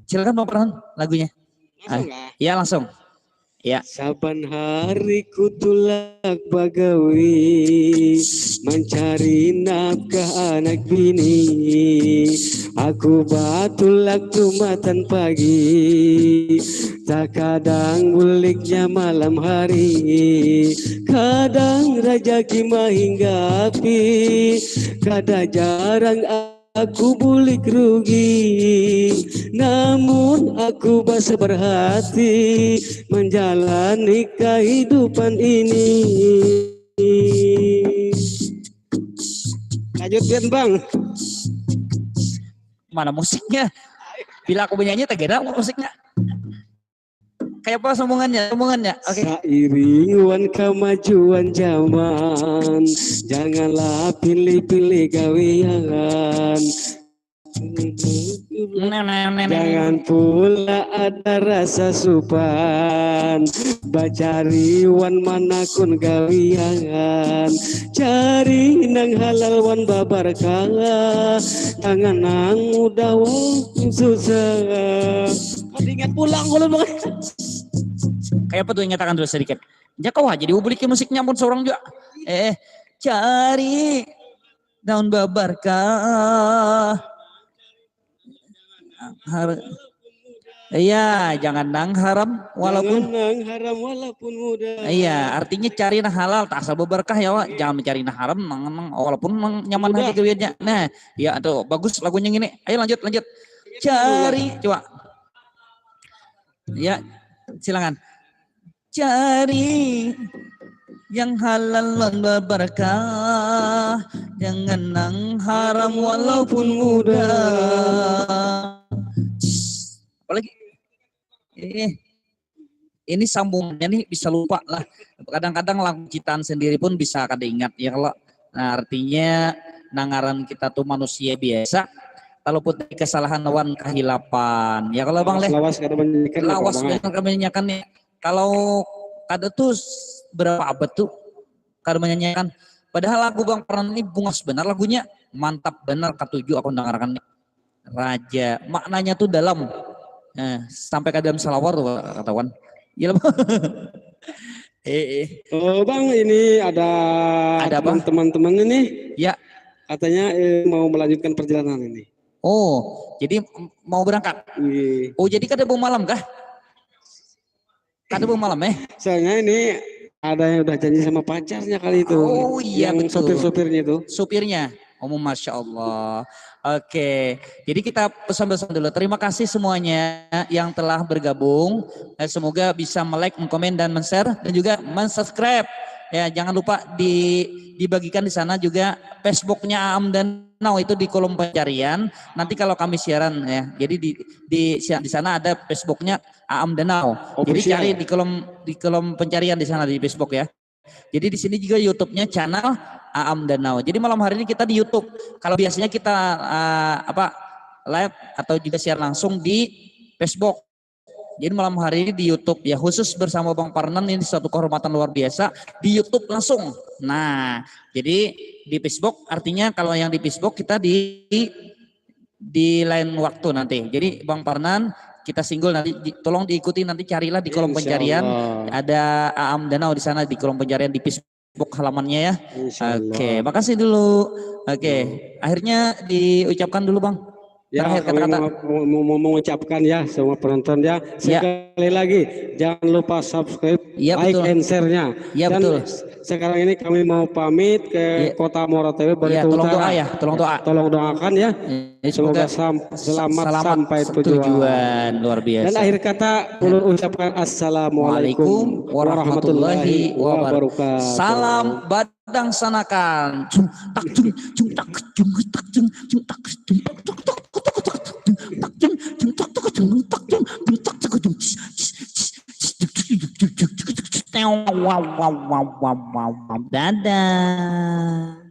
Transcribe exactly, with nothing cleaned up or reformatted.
Silakan Bang Farhan lagunya. Langsung lah. Ya, langsung. Ya. Saban hari ku tulak bagawi, mancari nafkah anak bini. Aku batulak tumatan pagi, takadang buliknya malam hari. Kadang rajaki mahinggapi, kada jarang aku bulik rugi, namun aku basabar hati menjalani kehidupan ini. Lanjut Bian Bang. Mana musiknya? Bila aku menyanyi tak kira musiknya. Kayak apa sambungannya? Sambungannya. Oke. Seiring wan kemajuan zaman, janganlah pilih-pilih gawian. Jangan pula ada rasa supan, bacari wan manakun gawian, cari nang halal wan babarkah, jangan nang mudah wan susah. Ingat pulang ulun. Kayak apa tuh, ingatakan dulu sedikit. Nya kau aja diubulik musiknya pun seorang juga. Eh, cari daun babarkah. Har- Iya, jangan nang haram walaupun Jangan nang haram walaupun mudah. Iya, artinya cari nang halal, tak asal babarkah ya, Wak. Jangan mencari nang haram, nang, nang walaupun nang nyaman Mudah. Aja gawiannya. Nah, ya tuh bagus lagunya gini. Ayo lanjut, lanjut. Cari, coba. Ya, silakan. Cari yang halal dan berberkah, jangan nang haram walaupun mudah. Apalagi eh ini sambungannya nih bisa lupa lah. Kadang-kadang lagu ciptaan sendiri pun bisa kada ingat ya kalau. Nah, artinya nang ngaran kita tuh manusia biasa. Kalau pun kesalahan wan kehilapan, ya kalau bang leh. Lawas kada menyanyikan apa, Lawas Bang? Banyak kebanyakan nih. Kalau kada tuh s- berapa abad tuh kada menyanyikan. Padahal lagu Bang Parnan ini bungas benar lagunya, mantap benar, katuju aku dengarkan nih. Raja, maknanya tuh dalam. Eh, sampai ke dalam salawar tuh ketahuan. Iya lah. eh, eh. Oh, Bang, ini ada Ada apa? Teman-teman ini Ya. Katanya eh, mau melanjutkan perjalanan ini. Oh, jadi m- mau berangkat. Iya. Oh, jadi kada mau malam kah? Kada mau malam eh? Soalnya ini ada yang udah janji sama pacarnya kali itu. Oh, iya, Yang betul. Sopir-sopirnya itu. Supirnya. Oh, masya Allah. Oke, jadi kita pesan-pesan dulu. Terima kasih semuanya yang telah bergabung. Eh, semoga bisa like, komen, dan share dan juga mensubscribe. Ya, jangan lupa di dibagikan di sana juga Facebooknya Aam Danau itu di kolom pencarian. Nanti kalau kami siaran ya, jadi di di di sana ada Facebooknya Aam Danau. Jadi Official. Cari di kolom di kolom pencarian di sana di Facebook ya. Jadi di sini juga YouTube-nya channel Aam Danau. Jadi malam hari ini kita di YouTube. Kalau biasanya kita uh, apa live atau juga siar langsung di Facebook. Jadi malam hari ini di YouTube ya, khusus bersama Bang Parnan, ini suatu kehormatan luar biasa di YouTube langsung. Nah, jadi di Facebook artinya kalau yang di Facebook kita di di lain waktu nanti. Jadi Bang Parnan kita singgul nanti di, tolong diikuti nanti, carilah di kolom Insya pencarian Allah. Ada Aam Danau di sana di kolom pencarian di Facebook halamannya ya. Insya Allah. Oke, makasih dulu. Oke, akhirnya diucapkan dulu Bang. Ya, Terakhir kami kata-kata. mau, mau, mau, mau mengucapkan ya semua penonton ya. Ya. Sekali lagi, jangan lupa subscribe, Ya, like, betul. and share-nya. Ya, Dan betul. sekarang ini kami mau pamit ke Ya. Kota Muara Tawe, Ya, Barito tolong Utara. doa ya, tolong doa. Tolong doakan ya. Ya, Semoga semoga sam- selamat, selamat sampai se- tujuan. Luar biasa. Dan akhir kata, ulun ucapkan assalamualaikum Waalaikum warahmatullahi wabarakatuh. wabarakatuh. Salam badang sanakan. Cung tak cung, cung tak cung tak cung, cung tak cung tak tak tak tak tak tak tak cung, cung tak tak cung tak cung, cung tak tak cung. Wow, wow, wow, wow, wow, wow. Dadah.